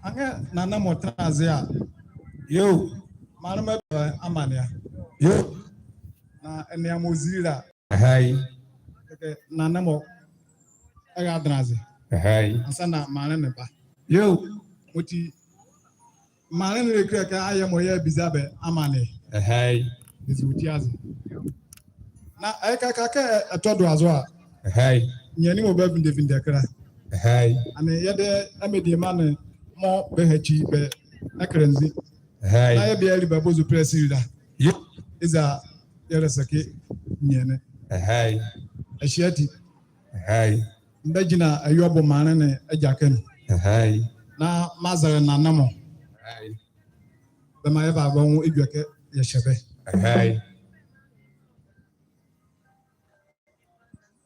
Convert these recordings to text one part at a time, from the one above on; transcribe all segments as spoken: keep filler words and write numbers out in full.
Anrɛɛ Nana mɔ tɛnla aze a. Yoo. Maanle mɔ bɛbɔ amanle a. Yoo. Na ɛnea mɔ ɔzile la. Ɛhɛe. Kɛkɛ Nana mɔ ɛradɛnla aze. Ɛhɛe. Ansaana maanle ne ɛba. Yoo. Mɔti maanle ne le kile kɛ ayɛ mɔ yɛbiza bɛ amanle. Ɛhɛe. Ezi ɔti aze. Na ɛkɛ kɛ ɛtɔ do azo a. Ɛhɛe. Ninyɛne mɔ bɛvinde ɛvinde ɛkɛ la. Ɛhɛe. Ɛnee yɛdayɛ mediema ne mɔɔ bɛhakyi bɛ ɛkɛ la nzi. Ɛhɛe. Na yɛbie yɛlile bɛ bozo pɛlɛsile la. Yoo. Eza yɛlɛseke ninyɛne. Ɛhɛe. Ɛhye ati. Ɛhɛe. Mebɛgyinla Ɛyobo maanle ne agyakɛ nu. Ɛhɛe. Na mezɛlɛ Nana mɔ. Ɛhɛe. Bɛmaa yɛva bɛ nwo edwɛkɛ yɛhyɛ bɛ. Ɛhɛe.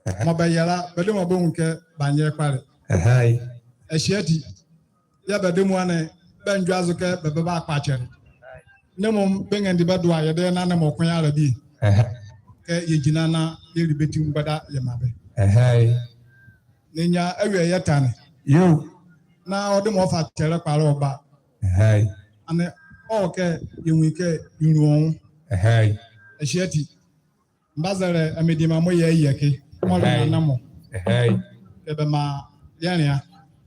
Ɛhɛe. Mɔɔ bɛyɛ la, bɛdabɛ mɔɔ bɛnwu kɛ bɛanyɛ kpalɛ. Ɛhɛe. Ɛhye ati. Yɛɛ bɛdabɛ mɔɔ ne bɛandwɛkɛ azo kɛ bɛbava kpalɛ kyɛlɛ. Na mɔɔ bɛnrɛndi bɛ do a, yɛdayɛ Nana mɔ ko ala bie. Ɛhɛe. Kɛ yɛgyinla na yɛli bɛ ti mgbada yɛmaa bɛ. Ɛhɛe. Na ɛnyia awie yɛtane. Yoo. Na ɔdabɛ mɔɔ ɔfa kyɛlɛ kpalɛ ɔba. Ɛhɛe. Ɛnee ɔwɔ kɛ yɛnwu ye kɛ yɛnwu ɔ nwo. Ɛhɛe. Ɛhye ati. Mebazɛlɛ mediema mɔɔ yɛyɛ ɛkɛ. Mɔɔ le Nana mɔ. Ɛhɛe. Kɛ bɛmaa yɛnlea.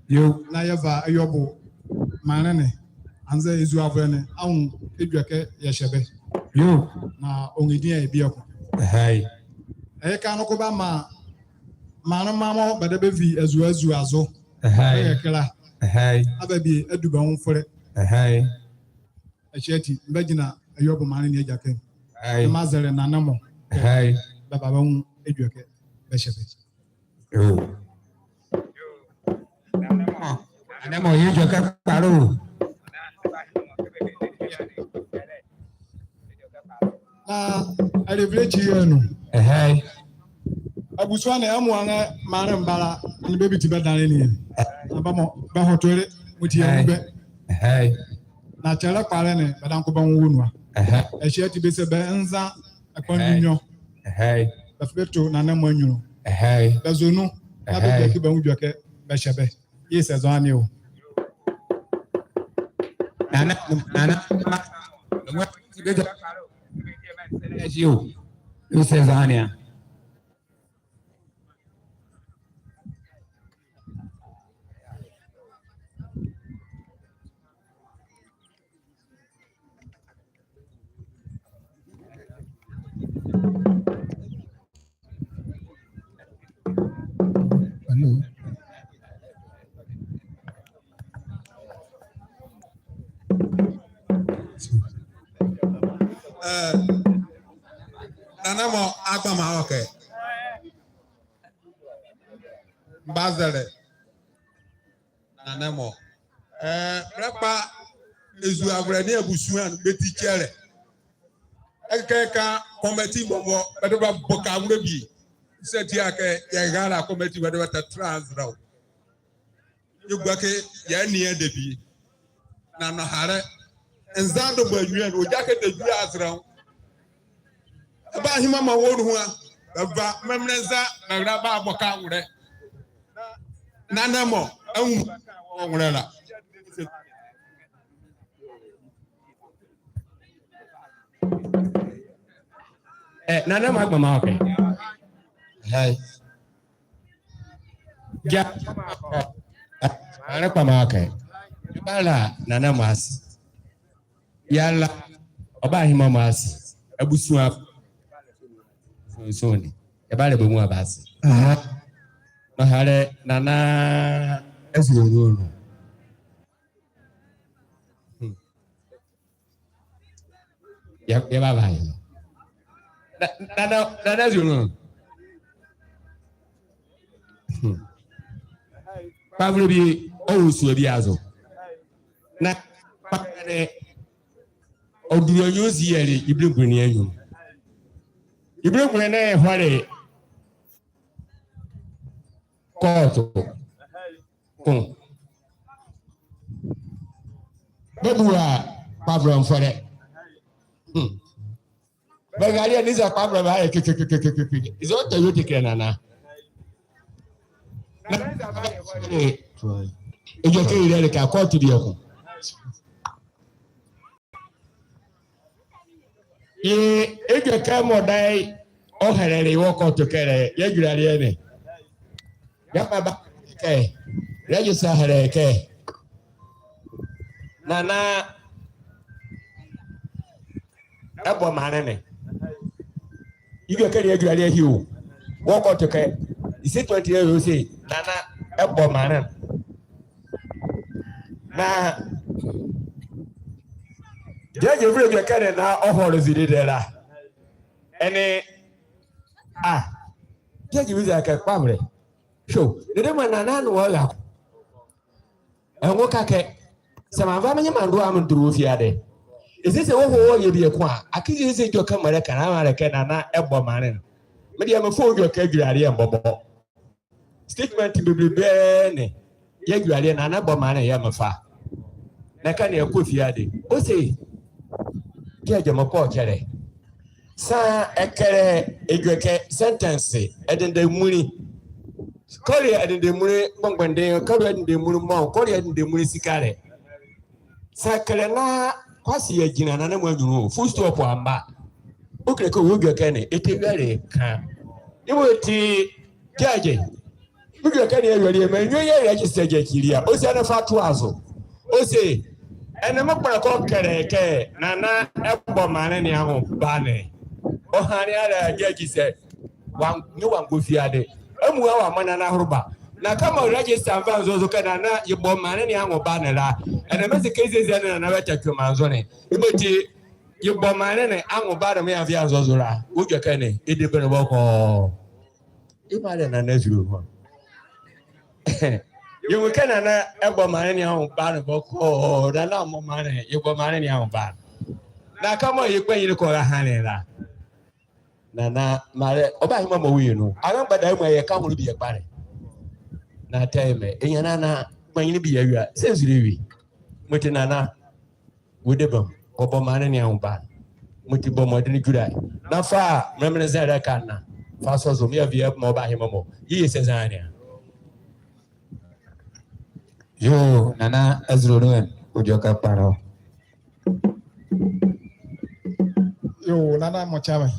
Yoo. Na yɛva Ɛyobo maanle ne anzɛɛ ezuavolɛ ne anwo edwɛkɛ yɛhyɛ bɛ. Yoo. Na ɔnrɛdi yɛ bieko. Ɛhɛe. Ɛhye kɛ noko bɛmaa maanlema mɔɔ bɛdabɛ bɛvi azua azua azo. Ɛhɛe. Bɛyɛ ɛkɛ la. Ɛhɛe. Ababie adu bɛ nwo folɛ. Ɛhɛe. Ɛhye ati, mebɛgyinla Ɛyobo maanle ne agyakɛ nu. Ɛhɛe. Na mezɛlɛ Nana mɔ. Ɛhɛe. Bɛbava bɛnwu edwɛkɛ bɛhyɛ bɛ. Yoo. Nana mɔ, Nana mɔ, yɛ edwɛkɛ kpalɛ o. Na ɛlɛvile ekyi yɛ nu. Ɛhɛe. Abusua ne amuala maanle mgbala, ɛnee bɛbi ti bɛdalɛ ne. Ɛhɛe. Na bɛmɔ bɛhɔtole, mɔti yɛnwu bɛ. Ɛhɛe. Na kyɛlɛ kpalɛ ne, bɛdabɛ noko bɛ nwo wɔ nu a. Ɛhɛe. Ɛhye ati bɛse bɛ nza ɛkpalɛ nwiɔ. Ɛhɛe. Bɛfa bɛto Nana mɔ anyunlu. Ɛhɛe. Bɛzo nu, na bɛdwɛkɛ bɛ nwo edwɛkɛ bɛhyɛ bɛ. Yɛse zɔhane o. Nana, Nana, Nana, yɛse zɔhane a. Hello. Eh, Nana mɔ agbama ɔkɛ. Mebazɛlɛ Nana mɔ. Eh, bɛlɛkpa ezuavolɛ nee abusua ne bɛ ti kyɛlɛ. Ɛkɛ ka kɔmɛti bɔbɔ bɛdabɛ bɛboka nwolɛ bie. Saa ati a kɛ yɛra la kɔmɛti bɛdabɛ bɛtɛtɛnla nzolɛ o. Yɛgua kɛ yɛnea debie. Na nɔhalɛ. Nza dɔbɔ anyia ne, ɔgya kɛ tɛdwula azɛlɛ o. Ɛbahima mɔ wɔ nuhua. Bɛva mɛmɛlɛ nza, bɛra bɛboka nwolɛ. Nana mɔ, anwu nwolɛ la. Eh, Nana mɔ agbama ɔkɛ. Ɛhɛe. Gya. Ɛhɛe, kpama ɔkɛ. Yɛbala Nana mɔ ase. Yɛala ɔbahima mɔ ase. Abusua. Sonson ne. Yɛbala bɛ muala ase. Ɛhɛe. Nɔhalɛ Nana Azionunu. Hmm. Yɛ, yɛbava ye. Na, na, na, Nana Azionunu. Hmm. Kpavolɛ bie, ɔwɔ sua bie azo. Na, kpavolɛ ne, ɔdule anyunlu zi yɛle, yibili ngule ne anyunlu. Yibili ngule ne ɛhɔle kɔɔto. Hmm. Bɛbua kpavolɛ nfolɛ. Hmm. Bɛrale a, niza kpavolɛ bɛayɛ kekekekeke. Izo tɛ yo tɛ kɛ Nana. Na, Edwɛkɛ yelɛ ɛleka, kɔɔto bieko. Yɛ edwɛkɛ mɔɔ ɔdaye ɔhɛlɛle ye wɔ kɔɔto ɛkɛ la, yɛ adwulaleɛ ne. Yɛmaa bɛhɛlɛle ye kɛ, Registrar hɛlɛle ye kɛ Nana ɛbɔ maanle ne. Edwɛkɛ ne adwulaleɛ ɛhye o. Wɔ kɔɔto ɛkɛ, ese twenty-eight, ɔse Nana ɛbɔ maanle ne. Na judge ɛvile edwɛkɛ ne na ɔhɔle ɔze dedee la, ɛnee, ah, judge ɛvile ɔze kɛ kpavolɛ. So, dedee mɔɔ Nana ne wɔ ɛra ko. Ɛ, nwo ka kɛ, sɛ meanva me nye me andoa mendole wɔ fiadɛ, ese sɛ wɔhɔ wɔyɛ bieko a, akee ese edwɛkɛ mɔɔ ɛlɛka ne, amaa ɛlɛka Nana ɛbɔ maanle ne. Me deɛ mefa edwɛkɛ adwulaleɛ mbɔbɔ. Statement bebrebe ne yɛ adwulaleɛ, Nana ɛbɔ maanle ne yɛɛ mefa. Na ɛka ne ɛkɔ fiadɛ. Ɔse, judge, mekɔ ɔkyɛlɛ. Saa ɛkɛlɛ edwɛkɛ sentence, ɛdendɛ munli. Kɔle ɛdendɛ munli gbongbondenle, kɔle ɛdendɛ munli mɔɔ, kɔle ɛdendɛ munli sikalɛ. Saa ɛkɛlɛ na Kwasi agyinla Nana mɔɔ anyunlu o, full stop amba. Ɔkile kɛ wɔ edwɛkɛ ne, ɛtɛwia le ka. Yemɔti judge, edwɛkɛ ne awie la, menwie yɛ register judge la, ɔse ɛnee fa toa zo. Ɔse, ɛnee me kpalɛ kɛ ɔkɛlɛ kɛ Nana ɛbɔ maanle ne anwo ba ne. Ɔhanle a la judge sɛ, wa, ne wangɔ fiadɛ. Amuala wɔ amaa Nana ahoro ba. Na kɛmɔ register anva anzɔ zo kɛ Nana yebɔ maanle ne anwo ba ne la, ɛnee meze kɛ zezia ne Nana bɛtɛtwe maa nzone. Yemɔti yebɔ maanle ne anwo ba ne mɔɔ yɛanva yɛanzɔ zo la, wɔ edwɛkɛ ne, ɛdebɛ ne bɔkɔɔ. Yemɔ a le Nana Azule nu. Yɛnwu kɛ Nana ɛbɔ maanle ne anwo ba ne bɔkɔɔ, Nana mɔ maanle, yebɔ maanle ne anwo ba. Na kɛmɔ ye kpanyinli kɛ ɔra hanle la, Nana, mraalɛ, ɔbahema mɔ wɔ yɛ nu. Arangbadɛ amuala yɛka ɔ nwo bie kpalɛ. Na tɛ yemɔ, ɛnyia Nana, kpanyinli bie awie a, sɛ nzule wie. Yemɔti Nana, wɔ ɛdebɛ, wɔbɔ maanle ne anwo ba. Yemɔti bɔ mɔdenle dwila ye. Na fa, mrɛmrɛ zɛlɛ ka na. Fa sɔ zo, meavie mɔɔ ɔbahema mɔ. Yeyɛ sɛ zane a. Yoo, Nana Azule nu ɛ, ɔdwo kɛ kpalɛ ɔ. Yoo, Nana mɔɔ kyɛɛ me.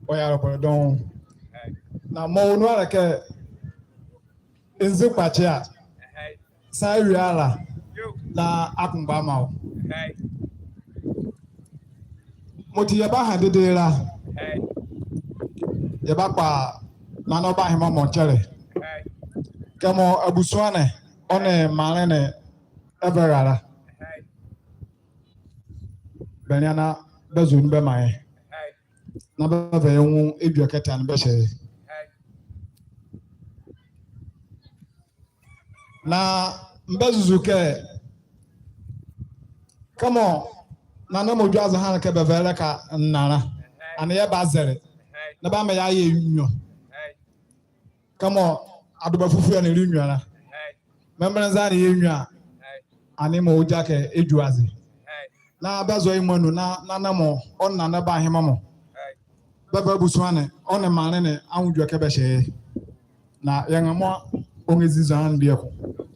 Ɔyɛ nɔkwɛlɛ dɔɔnwo. Na mɔɔ ɔnwu a le kɛ, nzi kpakye a, saa ɛwie a la, na akɔngbɔ ama wɔ. Yemɔti yɛbaha dedee la, yɛbakpa Nana ɔbahema mɔ kyɛlɛ. Kɛmɔ abusua ne, ɔ nee maanle ne ɛva ɛra la, bɛnlea na bɛzo nu bɛmaa yɛ. Na bɛva yɛ nwo edwɛkɛ ati anee bɛhyɛ yɛ. Na mebazuzu kɛ, kɛmɔ Nana mɔ Dwoaze hanle kɛ bɛva ɛlɛka nla la, anee yɛbazɛlɛ, na bɛamaa yɛayɛ nwiɔ. Kɛmɔ adoba fufue anee ɛle nwiɔ la, mrɛmrɛ zane yɛ nwiɔ a, anee mɔɔ ɔgyakɛ Dwoaze. Na bɛzɔ yemɔ anu, na, na Nana mɔ, ɔ nee Nana bahema mɔ, bɛva abusua ne, ɔ nee maanle ne anwo edwɛkɛ bɛhyɛ yɛ. Na yɛnrɛmɔ ɔnrɛzi zɔhane bieko.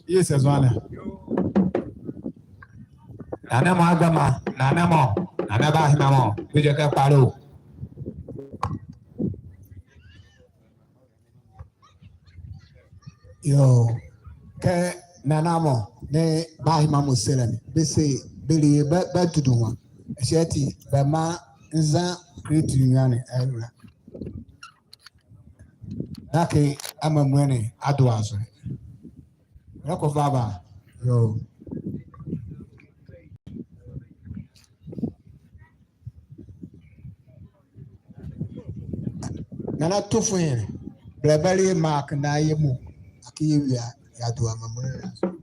Yɛse zɔhane a. Nana mɔ agbɛnma, Nana mɔ, Nana bahema mɔ, bɛ edwɛkɛ kpalɛ o. Yoo, kɛ Nana mɔ nee bahema mɔ sele ne, bɛse bɛle bɛ, bɛtudu nwo a. Ɛhye ati, bɛmaa nza kreti nwiane ɛlɛ. Na kɛ amamua ne ado azo. Ɛlɛkɔ vava. Yoo. Nana Tufuenle, bɛlɛbɛlɛ yɛ mark na yɛmɔ. Akee yɛwie a, yɛado amamua ne azo.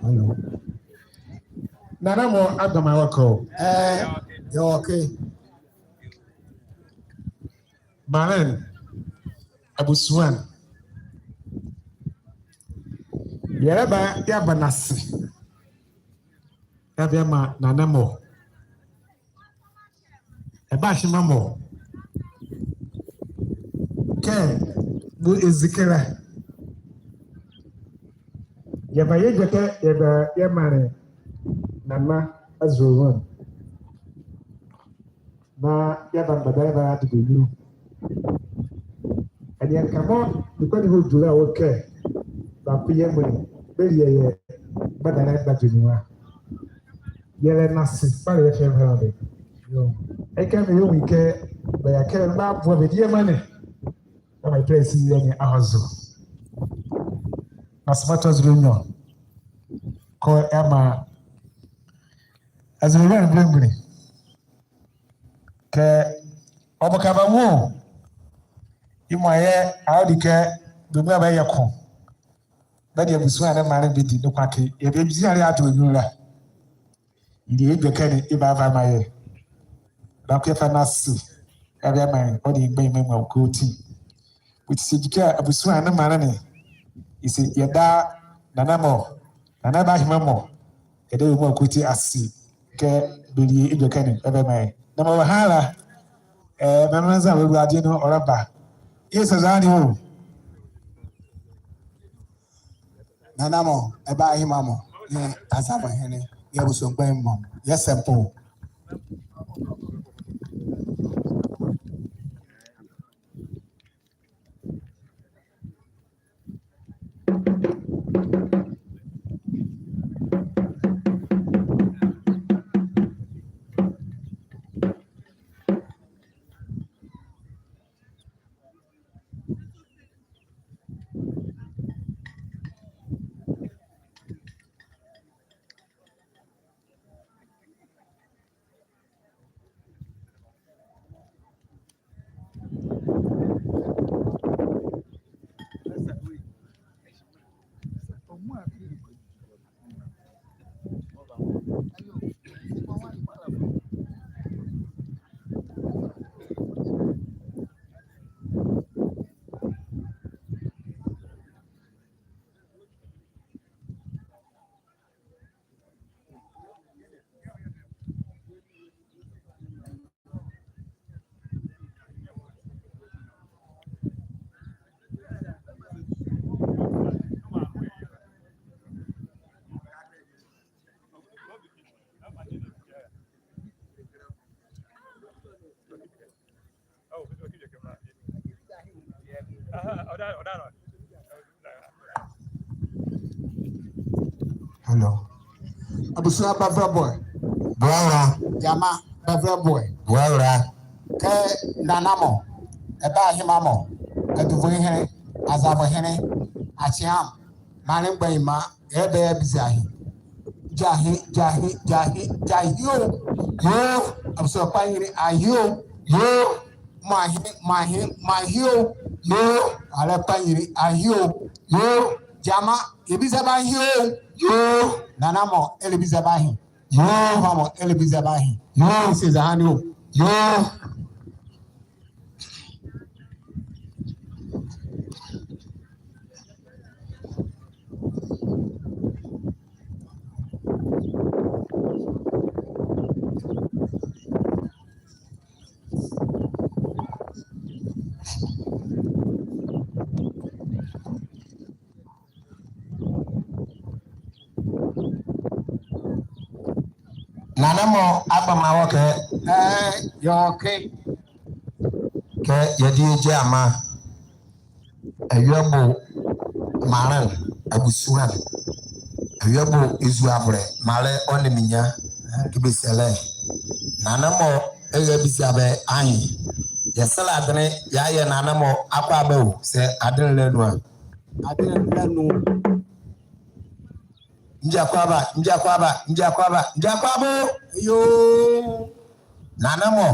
Hello. Nana mɔ, agbama wɔ ɛkɛ o. Ɛɛ, yɛwɔ ɛkɛ. Maanle ne, abusua ne. Yɛlɛba yɛaba no ase. Yɛabɛ yɛamaa Nana mɔ. Ɛbahye maa mɔ. Kɛ bɔ ezi ɛkɛ la, yɛba yɛdwɛkɛ, yɛba yɛmaa Nana Azowuane. Na yɛba mbɛda yɛba yɛado bɛ anyunlu. Ɛnee ɛnee ka mɔ noko ne bɛdwu la wɔ kɛ, baako yɛ mɔɔ bɛlie yɛ mbɛda la yɛbado anyunlu a. Yɛlɛ no ase kpalɛ yɛ fɛɛ yɛ bɛlɛ bɛ. Ɛkɛ meyɛ nwunle kɛ bɛyɛ kɛ bɛboa bɛ diema ne. Ɛmaa yɛ prɛsi yɛ ne ahɔ zo. Na sɛ mɔɔ tɔ zo aduonu kɔ ɛmaa Azowuane belemgbunli. Kɛ ɔbɔ kɛ bɛnwu, yemɔ a yɛa ɔdi kɛ bɛmuala bɛyɛ ko. Bɛde abusua ne maanle bɛdi noko akee, yɛbɛ yɛbɛzi a yɛado anyunlu la. Yɛdie yɛ edwɛkɛ ne yɛbava yɛamaa yɛ. Baako yɛfa no ase, yɛabɛ yɛamaa yɛ, ɔnee mgbanyima amuala kɔsɔɔti. Ɔti sɛ edwɛkɛ a abusua ne maanle ne, yɛse yɛda Nana mɔ, Nana Bahema mɔ, yɛda bɛ amuala kɔsɔɔti ase kɛ bɛlie edwɛkɛ ne bɛbava yɛamaa yɛ. Na mɔɔ bɛha la, ɛɛ, mɛmɛ nza wɔ awuladeɛ ne ɔlɛba. Yɛse zɔhane o. Nana mɔ, Bahema mɔ, nee Azɔvohene, nee abusua mgbanyima mɔ, yɛsɛmpɔw. Hello. Abusua, bɛvɛlɛ bɛ. Bɛvɛlɛ. Gyama, bɛvɛlɛ bɛ. Bɛvɛlɛ. Kɛ Nana mɔ, Bahema mɔ, Aduvohene, Azɔvohene, Akyeam, maanle mgbanyima, yɛbɛ yɛbiza ye ahe. Gyahe, gyahe, gyahe, gyahe o. Yoo, abusua kpanyinli ahe o. Yoo, mɔɔ ahe, mɔɔ ahe, mɔɔ ahe o. Yoo, alɛ kpanyinli ahe o. Yoo, gyama, yɛbiza bɛ ahe o. Yoo, Nana mɔ, ɛlɛbiza bɛ ahe. Yoo, Bahema mɔ, ɛlɛbiza bɛ ahe. Yoo, se zɔhane o. Yoo. Nana mɔ, agbɔnma wɔ kɛ. Ɛɛ, yɛwɔ ɛkɛ. Kɛ yɛdie gyɛma. Awie bo maanle, abusua. Awie bo ezuavolɛ, maanle ɔ nee menli. Kɛ bɛsia la. Nana mɔ, ɛyɛ bɛsia bɛ ahe. Yɛsɛlɛ adenle, yɛayɛ nana mɔ akwaaba o, sɛ adenle la nu a. Adenle la nu. Ngyia kwaaba, ngyia kwaaba, ngyia kwaaba, ngyia kwaaba o. Yoo. Nana mɔ,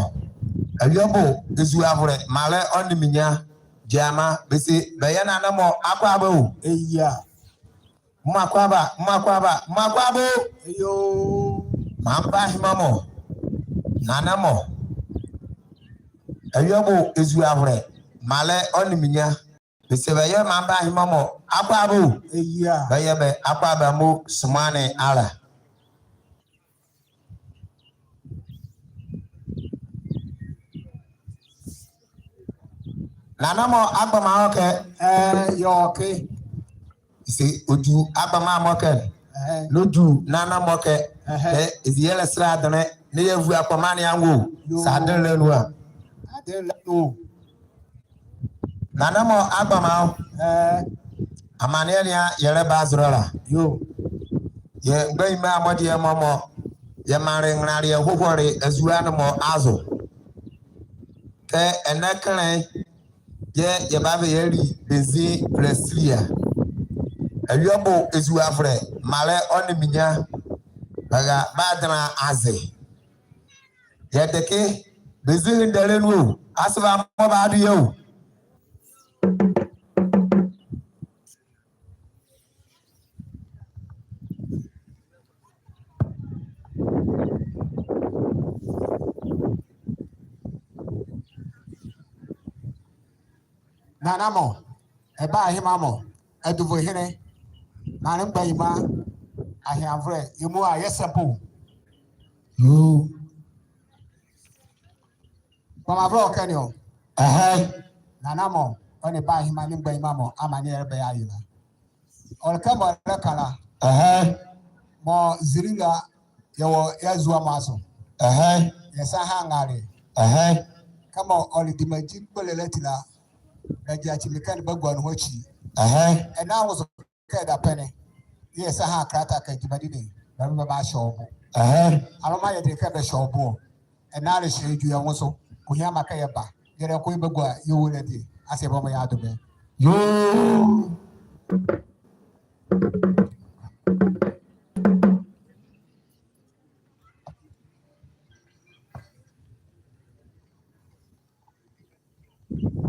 awie bo ezuavolɛ, maanle ɔ nee menli. Gyɛma, bɛse bɛyɛ nana mɔ akwaaba o. Eya. Mɔ akwaaba, mɔ akwaaba, mɔ akwaaba o. Yoo. Maa mebahema mɔ. Nana mɔ, awie bo ezuavolɛ, maanle ɔ nee menli. Bɛse bɛyɛ maa mebahema mɔ akwaaba o. Eya. Bɛyɛ bɛ akwaaba mɔ somaa ne ala. Nana mɔ, agbɔnma wɔ kɛ. Ɛɛ, yɛwɔ ɛkɛ. Ese ɔdu agbɔnma mɔ kɛ. Ɛhɛ. Na ɔdu nana mɔ kɛ. Ɛhɛ. Ɛ, ese yɛlɛsɛlɛ adenle, na yɛavua kpɔma ne anwo. Yoo. Sɛ adenle la nu a. Adenle la nu. Nana mɔ, agbɔnma wɔ. Ɛɛ. Amaneɛ ne a yɛlɛba zolɛ la. Yoo. Yɛ mgbanyima mɔ deɛ mɔɔ yɛmanle nrɛlaleɛ hohɔle azua ne mɔ azo. Kɛ ɛnɛ kenle yɛɛ yɛbava yɛali bɛnzin Brasilia. Awie bo ezuavolɛ, maanle ɔ nee menli. Bɛra bɛadenle aze. Yɛde ɛkɛ, bɛnzin hendɛ la nu o, asɛva mɔɔ bɛado yɛ o. Nana mɔ, ɛbahema mɔ, aduvohene, maanle mgbanyima, aheavolɛ, yɛ mɔ a yɛsɛ bo. Yoo. Kpɔmavolɛ wɔ ɛkɛ ne o. Ɛhɛ. Nana mɔ, ɔ nee bahema nee mgbanyima mɔ, amaneɛ ɛlɛba yɛ ayila. Ɔle kɛ mɔɔ ɛlɛka la. Ɛhɛ. Mɔɔ zili la, yɛwɔ yɛ azua mɔ azo. Ɛhɛ. Yɛsan ha nrɛlaleɛ. Ɛhɛ. Kɛmɔ ɔle dimagyikpole la ati la, bɛgyakyi mekɛ ne bɛgua nuhua ekyi. Ɛhɛ. Ɛnɛ anwo zo kɛ dapɛne, yɛsan ha krata kɛ gyima dini, bɛba bɛbahye wɔ bo. Ɛhɛ. Aloma yɛde kɛ bɛhyɛ wɔ bo. Ɛnɛ alɛhyɛ edwu yɛ nwo zo. Ɔhyia maa kɛ yɛba, yɛlɛkɔ yɛbagua yɛ owuo la adie. Ase yɛbɔ mɔɔ yɛado bɛ. Yoo.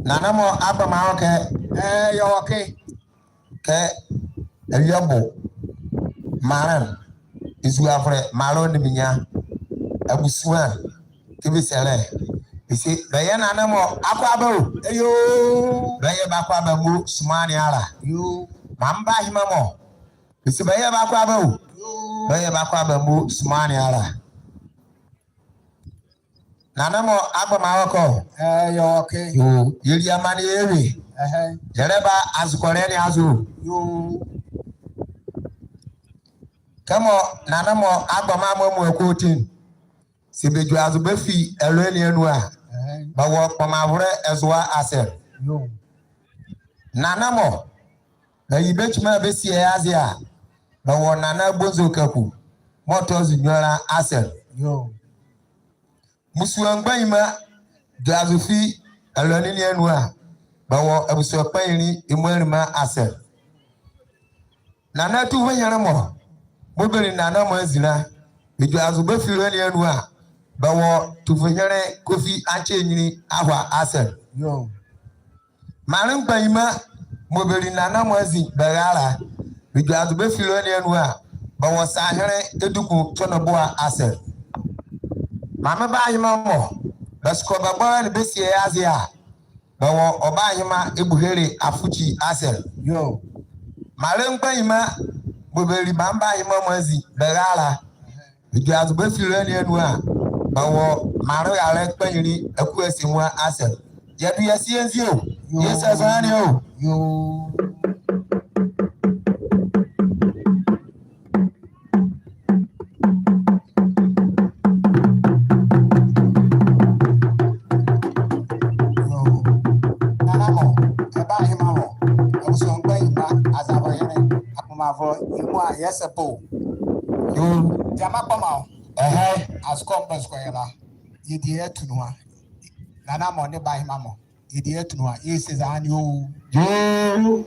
Nana mɔ, agbɔnma wɔ kɛ. Ɛɛ, yɛwɔ ɛkɛ. Kɛ awie bo maanle, ezuavolɛ, maanle ɔ nee menli. Abusua, kɛ bɛsia la. Bɛse bɛyɛ nana mɔ akwaaba o. Yoo. Bɛyɛ bɛ akwaaba mɔ somaa ne ala. Yoo. Maa mebahema mɔ. Bɛse bɛyɛ bɛ akwaaba o. Yoo. Bɛyɛ bɛ akwaaba mɔ somaa ne ala. Nana mɔ, agbɔnma wɔ kɛ o. Ɛɛ, yɛwɔ ɛkɛ. Yoo, yɛli amaneɛ yɛwie. Ɛhɛ. Yɛlɛba azɔkɔlɛ ne azo. Yoo. Kɛmɔ nana mɔ agbɔnma mɔ amuala kɔ ɔ ti ne. Sɛ bɛdwazo bɛfi ɛlɔɛ ne anu a. Ɛhɛ. Bɛwɔ kpɔmavolɛ ɛzoa asɛlɛ. Yoo. Nana mɔ, bɛyi bɛ kyima bɛsie ye aze a, bɛwɔ Nana Bonzo Kaku, mɔɔ tɔ zo nwiɔ la asɛlɛ. Yoo. Mbusua mgbanyima dwazo fi ɛlɔɛ ne anu a, bɛwɔ abusua kpanyinli yemɔ anyinlima asɛlɛ. Nana Tufohyenle mɔ, mɔɔ bɛli nana mɔ azinla, bɛdwazo bɛfi ɛlɔɛ ne anu a, bɛwɔ Tufohyenle Kofi Ankyɛ Enyinli Ahwa asɛlɛ. Yoo. Maanle mgbanyima mɔɔ bɛli nana mɔ azi bɛrala, bɛdwazo bɛfi ɛlɔɛ ne anu a, bɛwɔ Sahenle Eduku Kyɔnɔboa asɛlɛ. Maa mebahema mɔ, bɛsokɔ bɛ gbɔlɛ ne bɛsie ye aze a, bɛwɔ Ɔbahema Ebuhele Afukyi asɛlɛ. Yoo. Maanle mgbanyima mɔɔ bɛli maa mebahema mɔ azi bɛrala, bɛdwazo bɛfi ɛlɔɛ ne anu a, bɛwɔ Maanle Ralɛ Kpanyinli Akua Senwa asɛlɛ. Yɛdo yɛ sie nzi o. Yoo. Yɛse zɔhane o. Yoo. Avɔ yɛ mua yɛsɛpɛ o. Yoo. Diema kpɔma o. Ɛhɛ. Azɔkɔ mɔɔ bɛzɔkɔ yɛ la, yɛdie yɛtu nu a. Nana mɔ nee bahema mɔ, yɛdie yɛtu nu a, yɛse zane o. Yoo.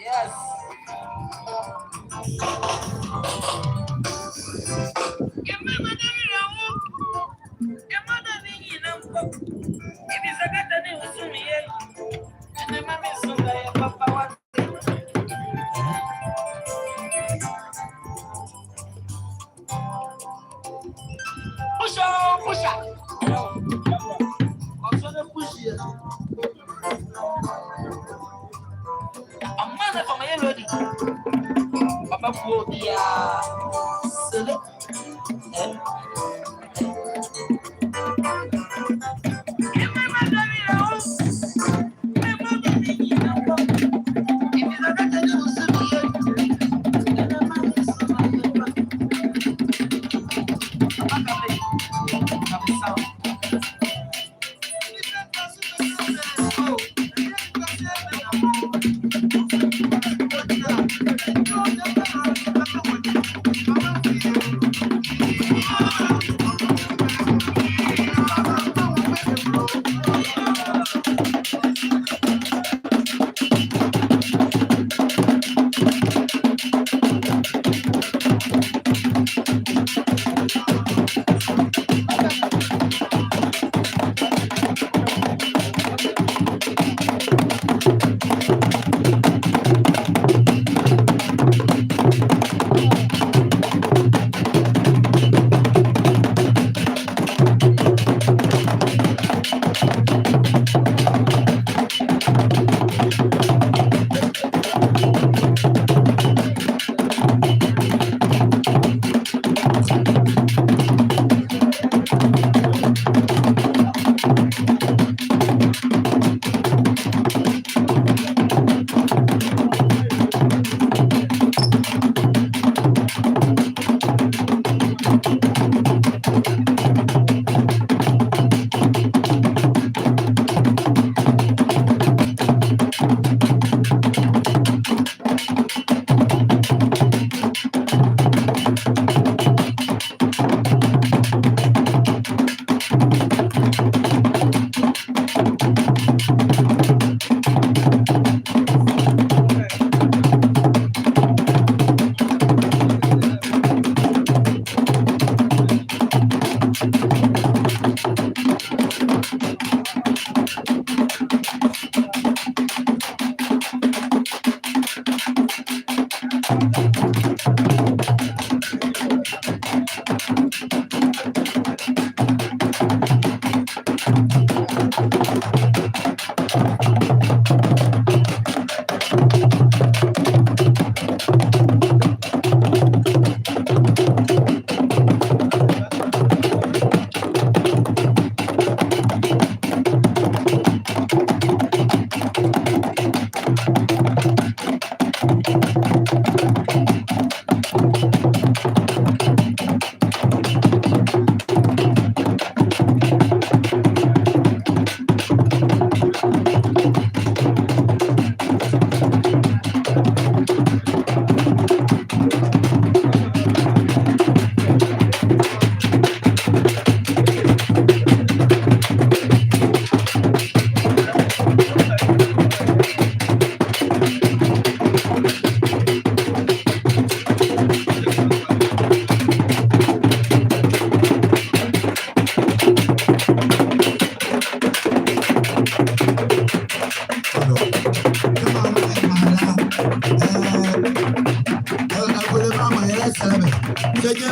Yes. Puxa, puxa. Amana kɔma yɛ lɔdi. Papa kuo bia. Sele.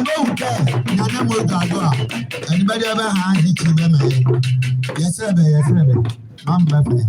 Ɔwɔ kɛ, Nyamenle mɔɔ dwaado a, ɛnee bɛdabɛ bɛha ye ti bɛmaa yɛ. Yɛsɛlɛ bɛ, yɛsɛlɛ bɛ. Mamaa bɛ fɛ.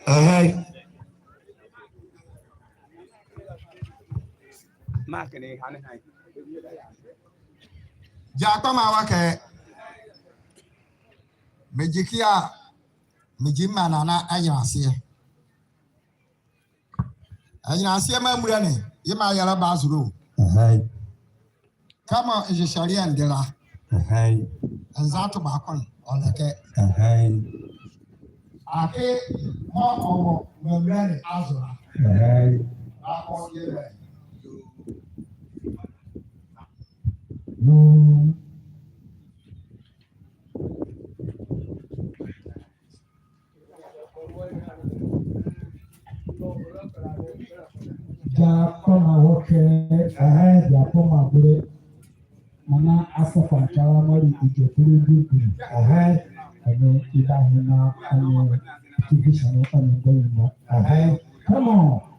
Ɛhɛe. Mark ne ha ne han. Gya kpama wɔ kɛ. Megyi kɛ a, megyi mma nana anyinaseɛ. Anyinaseɛ mmaa mmra ne, yɛ mmaa yɛlɛba azolo. Ɛhɛe. Kɛmɔ nhyɛhyɛleɛ ɛnde la. Ɛhɛe. Nza ato baako ne, ɔlɛkɛ. Ɛhɛe. Akee mɔɔ ɔwɔ mmaa mmra ne azo la. Ɛhɛe. Baako yɛ bɛ. Yoo. Gya kpama wɔ kɛ, ɛhɛe, gya kpama bole. Nana Asafa Nkyala mɔɔ le Egyepule Bibuli. Ɛhɛe. Ɛnee Iba Hema ɛnee Division ɛnee Ngɔyima. Ɛhɛe. Kɛmɔ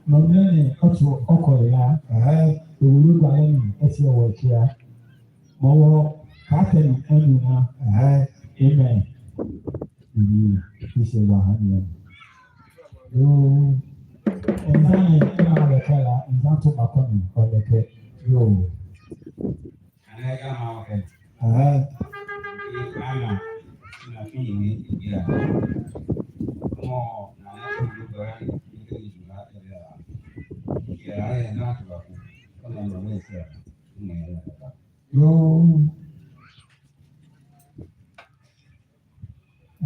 nɔnɔ ne ɔto ɔkɔ la. Ɛhɛe. Ewule gualɛ ne ɛsi ɛwɔ ɛkɛ a. Mɔɔ wɔ katɛ ne ɛnee na. Ɛhɛe. Amen. Amen. Ise wa ha ne. Yoo. Nza ne ɛna lɛkɛ la, nza ato baako ne, ɔlɛkɛ. Yoo. Ɛhɛe, gya kpama wɔ kɛ. Ɛhɛe. Ɛhɛe. Yoo.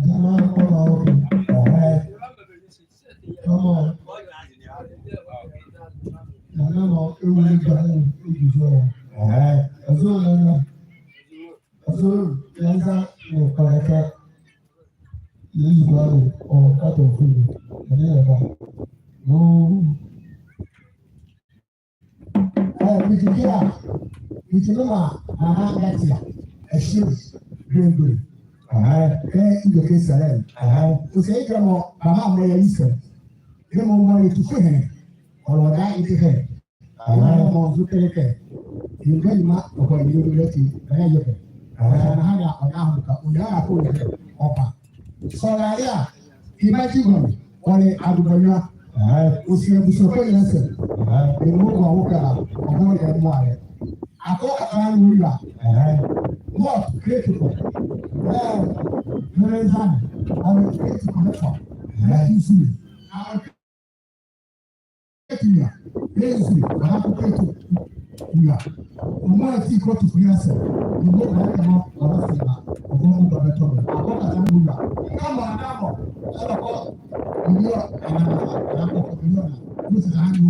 Gya kpama wɔ kɛ. Ɛhɛe. Kɛmɔ. Nana mɔɔ ewule gualɛ ne ɔdwu zo. Ɛhɛe. Ɛzo nana. Ɛzo nana ne ɔlɛkɛ. Yesu gualɛ ɔkatɔ fulu. Ɛnee ɛba. Yoo. Ɛɛ, mekikila, mekile ma, aha, ngatia, ɛhye, bembolo. Aha. Ɛɛ, ndwo kɛ sɛlɛ. Aha. Ɔse kɛ mɔɔ, bɛmaa mɔɔ yɛle sɛ. Kɛ mɔɔ mɔɔ yɛtu fo ɛhɛne. Ɔlɔda ɛhye. Aha. Mɔɔ nzo telekɛ. Yɛnga nyima, ɔkɔ yɛle mɔɔ yɛle ti, ɛhye yɛ kɛ. Aha. Ɛhye na ha ya, ɔda ho ka, ɔda ho ka, ɔda ho ka. Sɔlɛ a, Imagine, ɔle adubɔnea. Ɛhɛe. Ɔsi abusua ko nyinaa sɛ. Ɛhɛe. Ɛmu kɔ wo kala, ɔbɔ yɛ mmoa yɛ. Akɔ kata no wura. Ɛhɛe. What critical? Ɛɛ, Merensan, ɔle critical ne fa. Ɛhɛe. Ɛhɛe. Tia, Yesu, ɔbakɔ kɛto, tia. Ɔmaa ti kɔ to kua sɛ, ɔbɔ kɔ kɛ mɔ, ɔbasɛ ba, ɔbɔ mɔ ba bɛtɔ mɔ, akɔ kata mɔ ba. Kɛmɔ na mɔ, ɛlɔ kɔ, miliɔn, ɛna, ɛna kɔ miliɔn, ɔsi na anyo.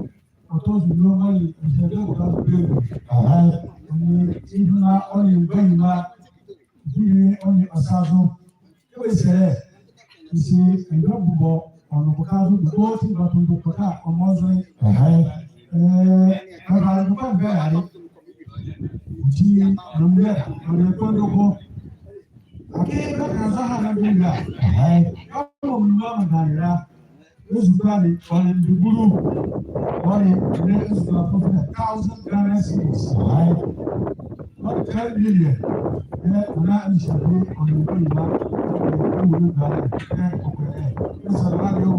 Ɔtɔ zo nwiɔ, ɔnle Mehye Adoabu Kazo Blengulo. Ɛhɛe. Ɔnle Ihuna, ɔnle Mgbanyima. Bie ɔnle Ɔsazo. Kɛ bɛse bɛse ɛndwɛkɛ bubɔ ɔnle boka zo, bubɔ ti batumdo kpɔkɛ ɔmɔ nzɔne. Ɛhɛe. Ɛɛ, ɛhɛe, bubɔ mbɛ yale. Ɔti na mlɛ, ɔnle kpɔndɔ ko. Akee bɛka nza ha na mlɛ. Ɛhɛe. Kɛmɔ mlɛ mlɛ mlɛ. Ezukoa ne, ɔnle ndubulu. Ɔnle, ɔnle ezukoa fɛfɛlɛ thousand Ghana cedis. Ɛhɛe. Ɔnle ten million. Ɛɛ, ɔnle nhyia bie, ɔnle Mgbanyima. Ɔnle ndubulu. Ɛɛ, ɔkɛ, ɛɛ. Ɛsɛ la de o.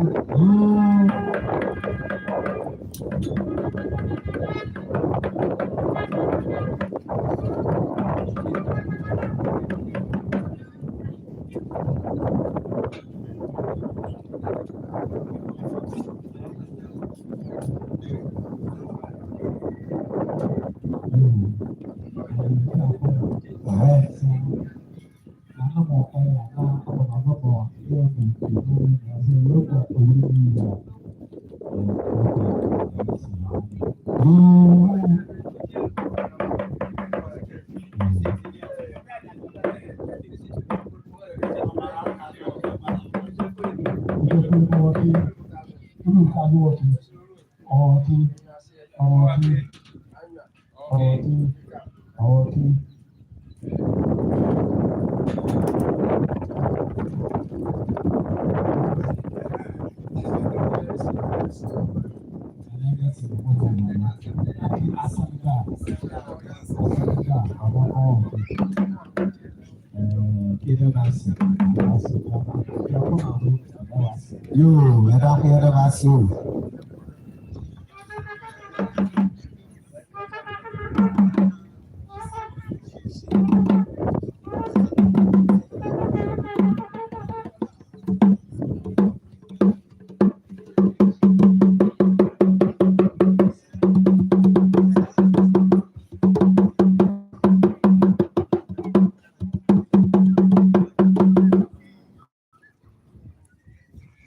Yoo, yɛda ko, yɛda mo ase o.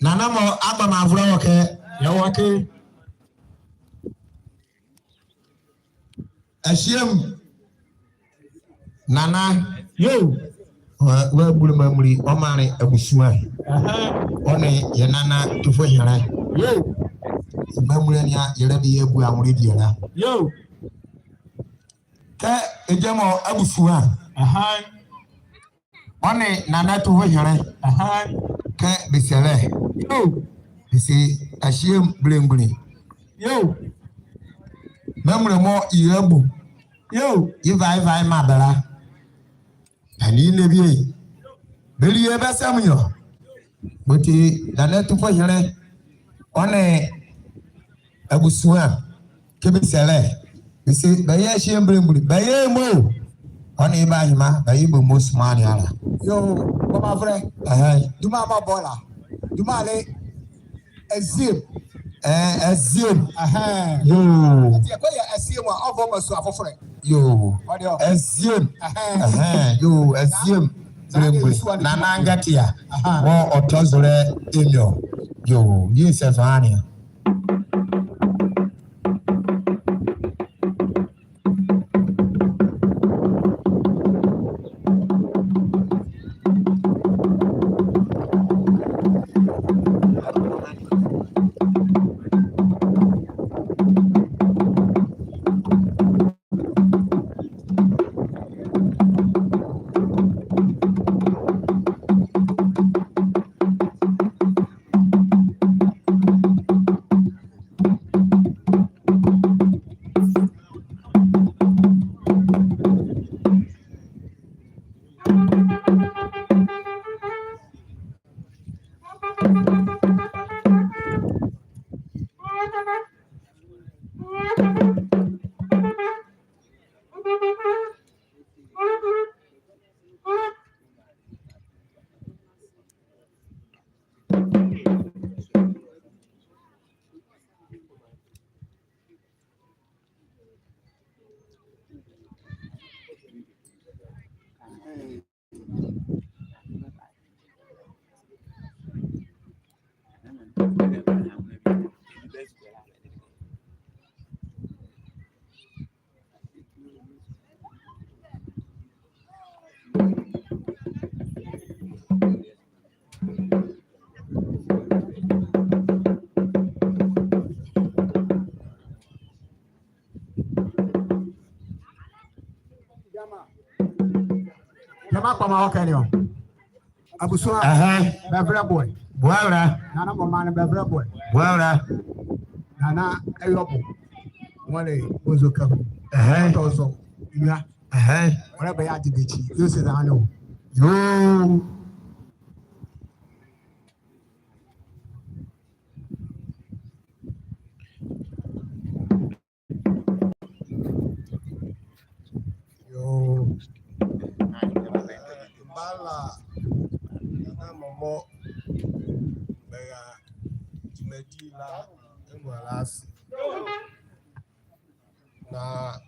Nana mɔɔ agba me avolɛ wɔ ɛkɛ, yɛwɔ ɛkɛ. Ɛhye emu, Nana. Yoo. Wɔ, wɔabule me amuli, ɔmaa me abusua. Ɛhɛe. Ɔnle yɛ Nana Tufohyenlɛ. Yoo. Me amuli ne a, yɛlɛ bie yɛbu anwolɛ biala. Yoo. Kɛ ɛgya mɔ abusua. Ɛhɛe. Ɔnle Nana Tufohyenlɛ. Ɛhɛe. Kɛ bɛse bɛlɛ. Yoo. Bɛse Ɛhye emu belemgbunli. Yoo. Me amuli mɔɔ yɛbu. Yoo. Yeva, yeva yemaa bɛ la. Ɛnee yɛnlɛ bie. Bɛlie bɛ sɛmanyɔ. Bɛti Nana Tufohyenlɛ. Ɔnle abusua. Kɛ bɛse bɛlɛ. Bɛse bɛyɛ Ɛhye emu belemgbunli. Bɛyɛ mo. Ɔnle bɛ ahɛma. Bɛyɛ bɛ mo soma ne ala. Yoo, bɔbɔ avolɛ. Ɛhɛe. Duma mɔɔ bɔla. Duma le. Aziem. Ɛɛ, aziem. Ɛhɛe. Yoo. Ati ɛkɛ yɛ aziem a, ɔvɔ ma sua fofolɛ. Yoo. Ɔde ɔ. Aziem. Ɛhɛe. Ɛhɛe. Yoo, aziem. Mgbule mgbule. Nana Ngatia. Aha. Mɔɔ ɔtɔ zo le enum. Yoo, yɛɛ sɛ zɔhane a. Jama kpama ɔkɛ ni ɔ. Abusua. Ɛhɛn. Bɛvɛlɛ boɛ. Boɛ ɔra. Nana mɔ maa ne bɛvɛlɛ boɛ. Boɛ ɔra. Nana Ɛyɔbo. Wɔle Ozo Kaku. Ɛhɛn. Ɔtɔ zo. Nua. Ɛhɛn. Wɔle bɛyɛ adebekyi. Yoo se zane o. Yoo. Yoo. Bala, nana mɔmɔ, bɛra gyimadi la, ɛmu ala ase. Na,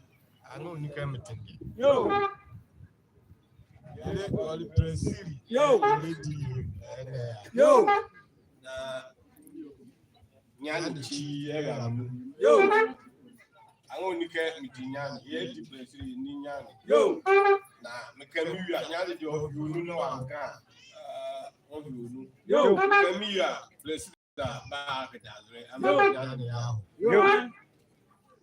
ano ni kɛ metende. Yoo. Yɛlɛ ɔle presiri. Yoo. Yɛlɛ di ɛnɛ. Yoo. Na nyane kyi ɛra mu. Yoo. Awo ni kɛ medi nyane, yɛdi presiri ni nyane. Yoo. Na mekɛ mewia nyane deɛ ɔvi onu na wanka. Ɔvi onu. Yoo. Mekɛ mewia presiri da ba kɛdazere ama nyane ya. Yoo.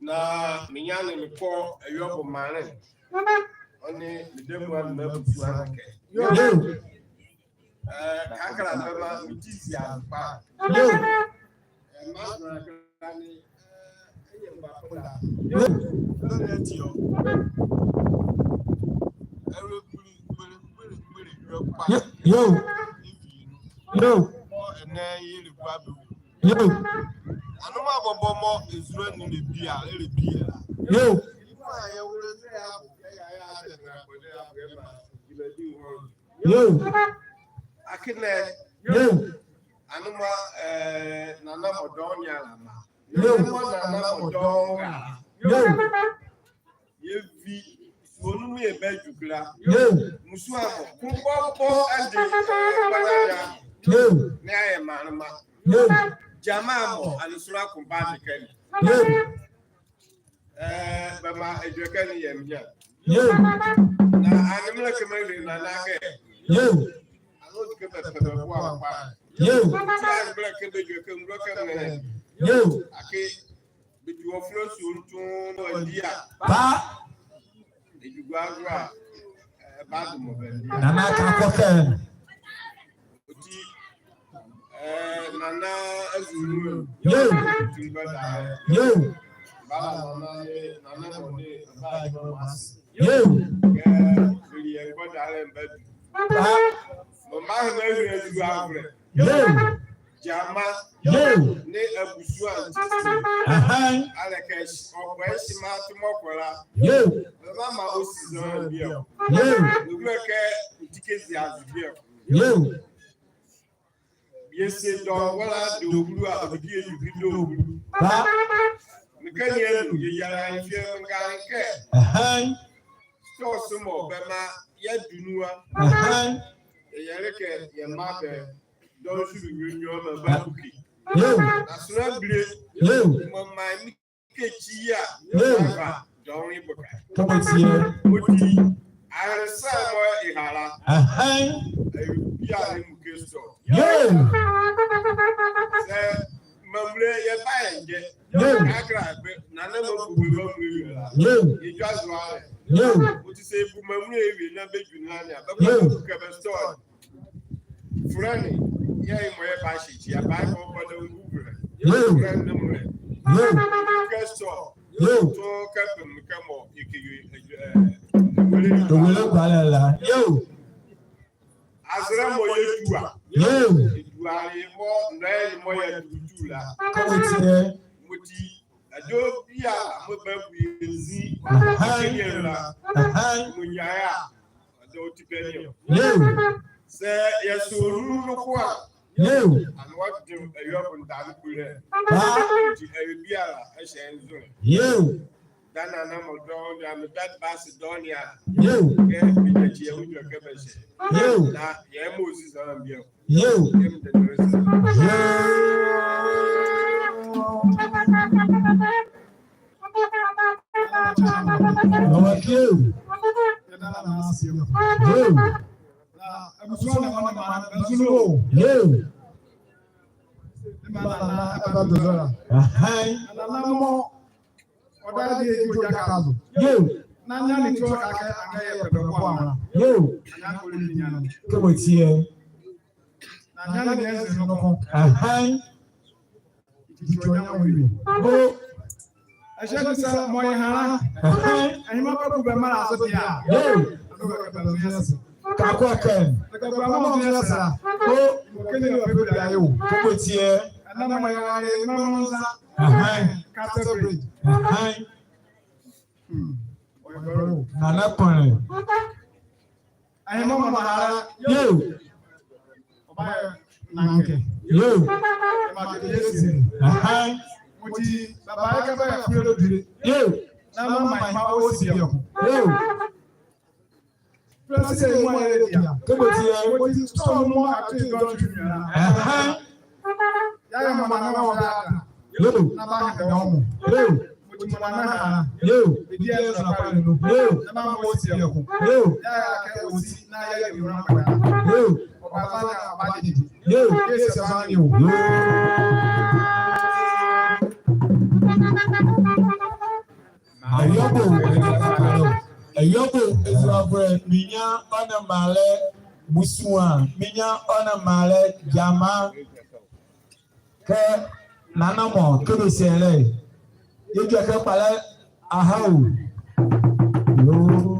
Na me nyane mekɔ Ɛyɔbo maanle. Ɔne me dɛmua ne m'abusua ne kɛ. Yoo. Ɛɛ, kakra bɛmaa medi zi adepa. Yoo. Ɛɛ, mmaa kakra ne, ɛɛ, ɛyɛ mba koda. Yoo. Ɛno na ɛte ɔ. Ɛwɔ kpiri, kpiri, kpiri, kpiri, yɔ kpa. Yoo. Yoo. Ɛvi nu. Yoo. Ɔ, ɛnɛ yɛlɛ gua bɛ wu. Yoo. Anoma bɔbɔ mɔ ezule ne le bia, ɛlɛ bia la. Yoo. Yoo. Akenle. Yoo. Anoma, ɛɛ, nana mɔdɔn nyalama. Yoo. Anoma nana mɔdɔn ga. Yoo. Yɛvi suonum yɛ bɛ Dwukula. Yoo. Musuamɔ kumbɔbɔ ɛde, ɛɛ, kpalada. Yoo. Ne ayɛ manema. Yoo. Gyama mɔ anesola kumba de kɛ ne. Yoo. Ɛɛ, bɛmaa edwɛkɛ ne yɛ mia. Yoo. Na ane melɛkɛ mele nana kɛ. Yoo. Ano de kɛ bɛpɛ bɛboa kpa. Yoo. Ti a melɛkɛ bɛ edwɛkɛ melɛkɛ mele. Yoo. Akee bɛdi wɔ flo su ntu na wɔdi a. Ba. Edwugua agorɔ a, ɛɛ, ba de mɔ bɛ. Nana ka kɔ kɛ. Ɔti, ɛɛ, nana azulu. Yoo. Ɔti ngbɛda. Yoo. Bala nana ne, nana mɔ ne, ba de mɔ mas. Yoo. Kɛ, bili yɛ ngbɛda lɛ mbɛ du. Ba. Mɔ ma hɛ mɛ yɛ du agorɔ. Yoo. Gyama. Yoo. Ne abusua ntiti. Ɛhɛn. Alɛkɛ ɔkpɛ ɛhye ma tumɔ kɔla. Yoo. Bɛmaa ɔsi zan bia. Yoo. Nugulɛ kɛ ɔti kɛ zi azi bia. Yoo. Yɛse dɔnwɔla de obulu a, ɔdi edwubi de obulu. Ba. Mekɛ ne anu, yɛyala yɛ fie menga kɛ. Ɛhɛn. Tɔɔso mɔ bɛmaa yɛdu nu a. Ɛhɛn. Yɛyɛle kɛ yɛ mra bɛ dɔnehwele nwiɔ nwiɔ mɔɔ bɛbuke. Yoo. Na sonla bile. Yoo. Mɔɔ mra ye mekyi ye a. Yoo. Mɔɔ mra dɔnehwele boka. Kɛmɔ tie. Ɔti, anzɛɛ mɔɔ ɛha la. Ɛhɛn. Ɛyɛ biala ne mɔ kɛ store. Yoo. Saa mamule yɛba yɛngyɛ. Yoo. Kakra bɛ, na na mɔɔ bu bɛ mamule awie la. Yoo. Yɛdwazo ala. Yoo. Ɔti saa yɛbu mamule awie na bɛdwu nu a nea. Bɛkɔ. Yoo. Bɛkɔ kɛ bɛ store. Fɛlɛ ne, yɛɛ mɔɔ yɛba hyɛ ekyi, yɛba kɛ ɔbɔ dɛ nguvelɛ. Yoo. Fɛlɛ ne mɔɔ. Yoo. Kɛ store. Yoo. Tɔ kɛ pem kɛ mɔɔ, yɛkɛ yɛ, ɛ, ɛ, ewele. Ewele gualɛ la. Yoo. Azɛlɛ mɔɔ yɛdua. Yoo. Yɛdua ye mɔɔ, nɔɛ ne mɔɔ yɛdua la. Kɛmɔ tie. Mɔti, ɛdɔ biala mɔɔ bɛbu ye nzi. Ɛhɛn. Kɛ yɛla. Ɛhɛn. Mɔɔ nyiaeɛ a, ɛdɔ ɔti bɛ ne ɔ. Yoo. Saa yɛsɔ nu noko a. Yoo. Ɛnee wɔde ɛyɛ ɔbondane bulɛ. Baa. Ɔti ɛyɛ biala ɛhyɛ nzɔne. Yoo. Dane a na mɔɔ dɔɔnwo ne a, mebɛda bɛ ase dɔɔnwo ne a. Yoo. Kɛ bɛgya kyi yɛ wodwo kɛ bɛhyɛ. Yoo. Na yɛmɔ ɔsi saa bie ɔ. Yoo. Kɛ medɛdɛrɛ saa. Yoo. Ɔwɔ kɛ o. Yoo. Yoo. Ɛhɛn. Yoo. Yoo. Kɛmɔ tie. Ɛhɛn. Bo. Ɛhye ne saa mɔɔ yɛha la. Ɛhɛn. Ɛhye mɔɔ bɛbu bɛ mrala zo bie a. Yoo. Kakɔ kɛ. Ɛhye mɔɔ bɛbu bɛ mrala zo. Bo. Kɛmɔ tie. Ɛhɛn. Ɛhɛn. Nana Kɔnle. Ɛhye mɔɔ mɔɔ ha la. Yoo. Ɔbayɛ nankɛ. Yoo. Ɛhye mɔɔ kɛ bie si. Ɛhɛn. Ɔti, bɛbayɛ kɛ bɛyɛ fɛlɛ bie. Yoo. Na mɔɔ mɔɔ mɔɔ ɔsi bieko. Yoo. President mɔɔ yɛlɛ bie a. Kɛmɔ tie. Ɔti, store mɔɔ ate dɔnehwele nwiɔ la. Ɛhɛn. Yɛyɛ mɔɔ na mɔɔ bɛda. Yoo. Na bɛahede ɔmo. Yoo. Ɔti mɔɔ na ha la. Yoo. Ɛdi ɛso na kpalɛ nu. Yoo. Na mɔɔ ɔsi bieko. Yoo. Yɛyɛ kɛ ɔsi na yɛyɛ nwiɔ na kpalɛ. Yoo. Ɔbaza na ɔbadidi. Yoo. Yɛyɛ sɛ bane o. Yoo. Awie bo, ɛyɛ bo, ɛzulavolɛ, mrenya ɔ nee mraalɛ, musua, mrenya ɔ nee mraalɛ, gyama, kɛ nana mɔ, kɛ bɛsielɛ, yɛdwɛkɛ kpalɛ, aha o. Yoo.